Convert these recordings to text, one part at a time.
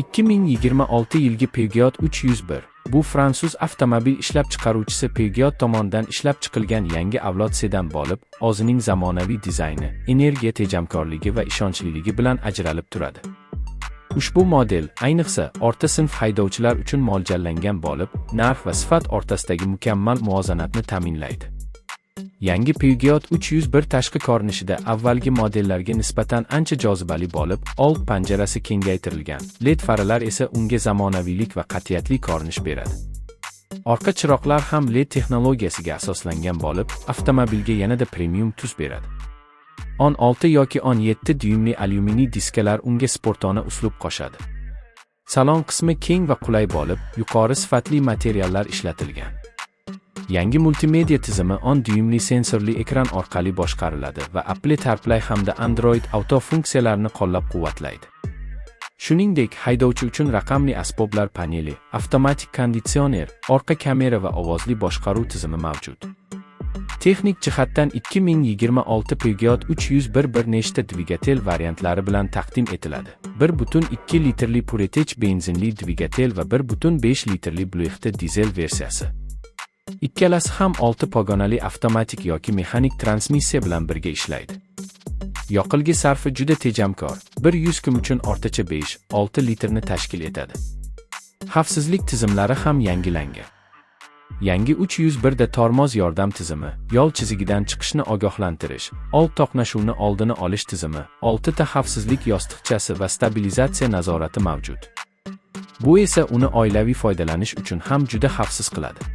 2026 yilgi Peugeot 301 bu fransuz avtomobil ishlab chiqaruvchisi Peugeot tomonidan ishlab chiqilgan yangi avlod sedan bo'lib, o'zining zamonaviy dizayni, energiya tejamkorligi va ishonchliligi bilan ajralib turadi. Ushbu model, ayniqsa, o'rta sinf haydovchilar uchun mo'ljallangan bo'lib, narx va sifat o'rtasidagi mukammal muvozanatni ta'minlaydi. Yangi Peugeot 301 tashqi ko'rinishida avvalgi modellarga nisbatan ancha jozibali bo'lib, old panjarasi kengaytirilgan, LED faralar esa unga zamonaviylik va qat'iyatli ko'rinish beradi. Orqa chiroqlar ham LED texnologiyasiga asoslangan bo'lib, avtomobilga yanada premium tus beradi. 16 yoki 17 dyuymli alyuminiy diskalar unga sportona uslub qo'shadi. Salon qismi keng va qulay bo'lib, yuqori sifatli materiallar ishlatilgan. Yangi multimedia tizimi 10 dyuymli sensorli ekran orqali boshqariladi va Apple CarPlay hamda Android Auto funksiyalarini qo'llab-quvvatlaydi. Shuningdek, haydovchi uchun raqamli asboblar paneli, avtomatik konditsioner, orqa kamera va ovozli boshqaruv tizimi mavjud. Texnik jihatdan 2026 Peugeot 301 bir nechta dvigatel variantlari bilan taqdim etiladi. 1.2 litrli PureTech benzinli dvigatel va 1.5 litrli BlueHDi dizel versiyasi. Ikkalasi ham 6 pog'onali avtomatik yoki mexanik transmissiya bilan birga ishlaydi. Yoqilg'i sarfi juda tejamkor, 100 km uchun o'rtacha 5-6 litrni tashkil etadi. Xavfsizlik tizimlari ham yangilangan. Yangi 301 da tormoz yordam tizimi, yo'l chizigidan chiqishni ogohlantirish, old to'qnashuvni oldini olish tizimi, 6 ta xavfsizlik yostiqchasi va stabilizatsiya nazorati mavjud. Bu esa uni oilaviy foydalanish uchun ham juda xavfsiz qiladi.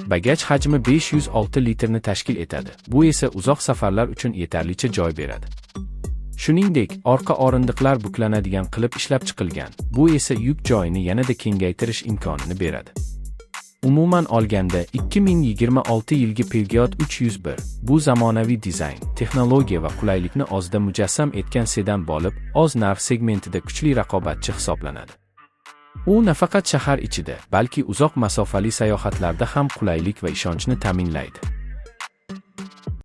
Bagaj hajmi 506 litrni tashkil etadi. Bu esa uzoq safarlar uchun yetarlicha joy beradi. Shuningdek, orqa o'rindiqlar buklanadigan qilib ishlab chiqilgan. Bu esa yuk joyini yanada kengaytirish imkonini beradi. Umuman olganda, 2026 yilgi Peugeot 301 bu zamonaviy dizayn, texnologiya va qulaylikni o'zida mujassam etgan sedan bo'lib, o'z narx segmentida kuchli raqobatchi hisoblanadi. U nafaqat shahar ichida, balki uzoq masofali sayohatlarda ham qulaylik va ishonchni ta'minlaydi.